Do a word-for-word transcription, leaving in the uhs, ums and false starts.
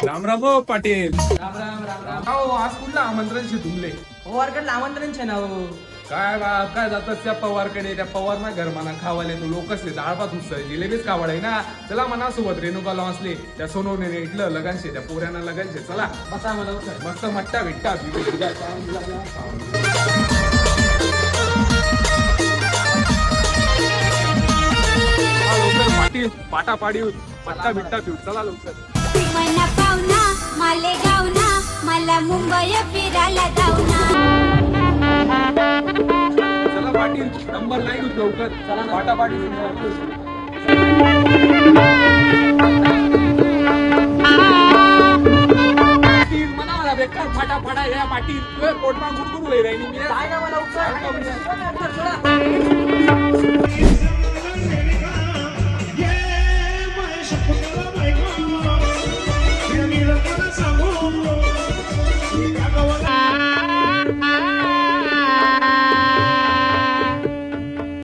राम राम हो पाटील. राम राम, राम राम. अहो, आज कुठलं आमंत्रण शे तुमले? पवारकडलं आमंत्रण शे ना हो. काय बा, काय जातात त्या पवारकडे? त्या पवारना घरमाना खावाले तो लोकसले डाळ भात उसळ जिलेबीच खावाडाय ना. चला म्हणा सोबत रेणुका लॉन्सले, त्या सोनवणे इथलं लगन शे, त्या पोऱ्यानं लगन शे. चला. बसा म्हणा उतर. मस्त मट्टा बिट्टा. पाटील, पाटा पाडी, मट्टा बिट्टा पिऊ. चला लवकर. मना पाहुणा, मालेगावना, मला मुंबई फिरायला जाऊ ना. चला पाटील, नंबर लाईन होत लवकर. चला ना. पाटा पाडी. पाटील, म्हणा मला बेकार फाटा फाटा या पाटील. तुझ्या पोटमा गुडगुड होई राहिली मी. काय ना मला उचल. चला.